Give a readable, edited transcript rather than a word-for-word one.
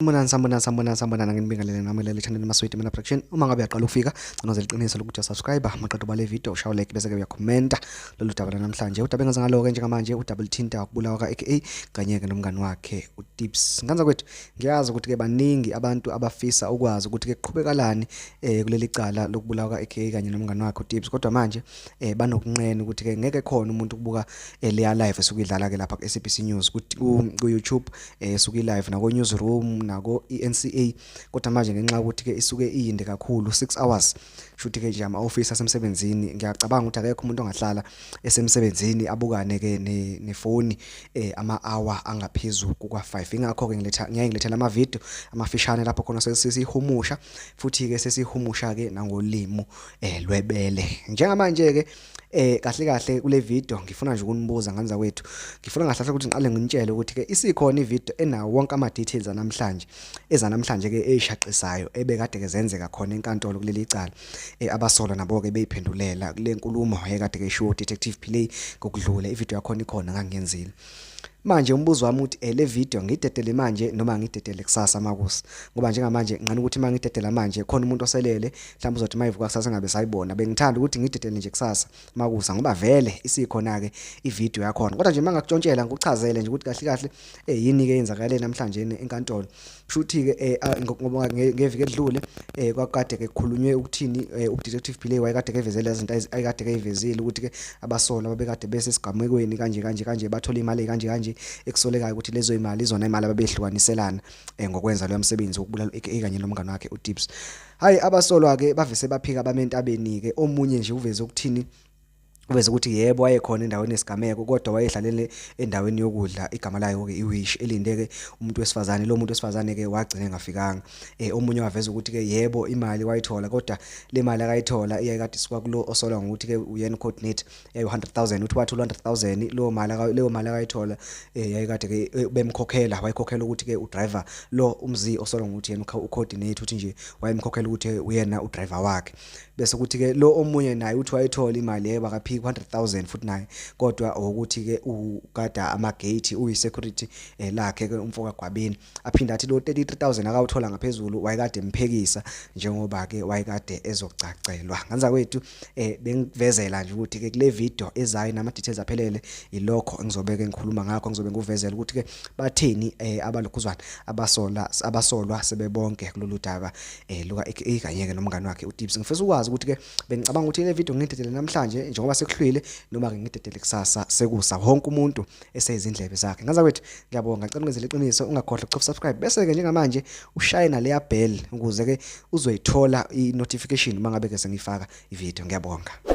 Sanibonani, sanibonani, sanibonani, sanibonani, nginibingelele nami leli channel Maswidi Mina Production. Uma ngabe uyaqala ukufika, gcina liqiniso lokuthi uyasubscribe, maqeda ubale video, ushaye like bese ke uyakhomenta lolu daba lanamhlanje. Udaba engaze ngalo ke njengamanje udaba oluthinta ukubulawa ka-AKA kanye ke nomngani wakhe uTips. Nganza kwethu, ngiyazi ukuthi ke baningi abantu abafisa ukwazi ukuthi ke kuqhubekalani kuleli cala lokubulawa ka-AKA kanye nomngani wakhe uTips, kodwa manje banokunqena ukuthi ke ngeke khona umuntu ukubuka leya live esuke idlala ke lapha ku-SABC News ku YouTube, esuke live nako Newsroom nako eNCA, kodwa manje ngenxa yokuthi ke isuke iyinde kakhulu, 6 hours, shuthi ke nje ama office asemsebenzini, ngiyacabanga ukuthi akekho umuntu ongahlala esemsebenzini abukane ke nefoni ama hour angaphezulu kuka 5. Ingakho ke ngiletha ngiyaye ngilethela ama video amafishane lapho khona sesihumusha futhi ke sesihumusha ke nangolimi lwebele. Njengamanje ke kahle kahle kule video ngifuna nje ukunibuza nganza kwethu, ngifuna ngahlahla ukuthi ngiqale nginitshele ukuthi ke isikhona ivideo enawo wonke ama details anamhlanje, ezanamhlanje ke ezishaqisayo ebekade ke zenzeka khona enkantolo kuleli icala, abasolwa nabo ke beyiphendulela kule nkulumo ayekade ke ishiwo Detective Pillay ngokudlule. Ivideo yakhona ikhona, ngangiyenzile. Manje umbuzo wami uthi, le video ngidedele manje noma ngidedele kusasa makusa? Ngoba njengamanje nginqena ukuthi uma ngidedela manje khona umuntu oselele, mhlawumbe uzothi mayivuka kusasa ngabe sayibona. Bengithanda ukuthi ngidedele nje kusasa makusa ngoba vele isikhona ke ivideo yakhona. Kodwa nje mangakutshontshela ngikuchazele nje ukuthi kahle kahle yini ke yenzakale namhlanje enkantolo. Kushuthi ke ngoba ngeviki edlule kwakade ke kukhulunywe ukuthini, uDetective Pillay wayekade kevezele izinto ayekade keyivezile ukuthi ke abasolwa babekade besesigamekweni kanje kanje kanje, bathola imali kanje kanje, ekusolekayo ukuthi lezo imali izona imali ababehlukaniselana ngokwenza lo msebenzi wokubulala u-AKA kanye nomngane wakhe uTips. Hayi, abasolwa ke bavese baphika bamentabeni ke. Omunye nje uveze ukuthini? Uveze ukuthi yebo, wayekhona endaweni yesigameko, kodwa wayehlalele endaweni yokudla, igama layo ke iWish, elinde ke umuntu wesifazane. Lo muntu wesifazane ke wagcina engafikanga. Omunye waveza ukuthi ke yebo, imali wayithola, kodwa le mali akayithola iyayikade isuka kulo osolwa ngokuthi ke uyena coordinator, yayi 100,000. Uthi wathola 100,000, leyo mali, leyo mali akayithola yayikade ke bemkhokhela, wayekhokhela ukuthi ke udriver lo umzi osolwa ngokuthi yena ucoordinator, uthi nje wayemkhokhela ukuthi uyena udriver wakhe. Bese kuthi ke lo omunye naye uthi wayithola imali, yebo, akaphiki, 100,000 futhi naye, kodwa ukuthi ke ugada ama gate, uyi security lakhe ke umfoka Gwabini. Aphinda athi lo 33,000 akawuthola ngaphezulu wayekade emphekisa njengoba ke wayekade ezocacelwa. Nganza kwethu, bengivezela nje ukuthi ke kule video ezayo nama details aphelele ilokho engizobeke ngikhuluma ngakho, ngizobe ngikuvezela ukuthi ke batheni abalokhuzwana abasola abasolwa sebebonke kulolu daba luka AKA kanye ke nomngane wakhe uTips. Ngifisa ukwazi ukuthi ke bengicabanga ukuthi le video ngidedele namhlanje njengoba sekuhlwile noma ke ngidedele kusasa sekusa wonke umuntu eseyizindlebe zakhe. Ngaza kwethu, ngiyabonga, ngicela ungenzele iqiniso, ungakhohlwa ukucofa subscribe bese ke njengamanje ushaye naleya bell ukuze ke uzoyithola i-notification uma ngabe ke sengifaka ivideo. Ngiyabonga.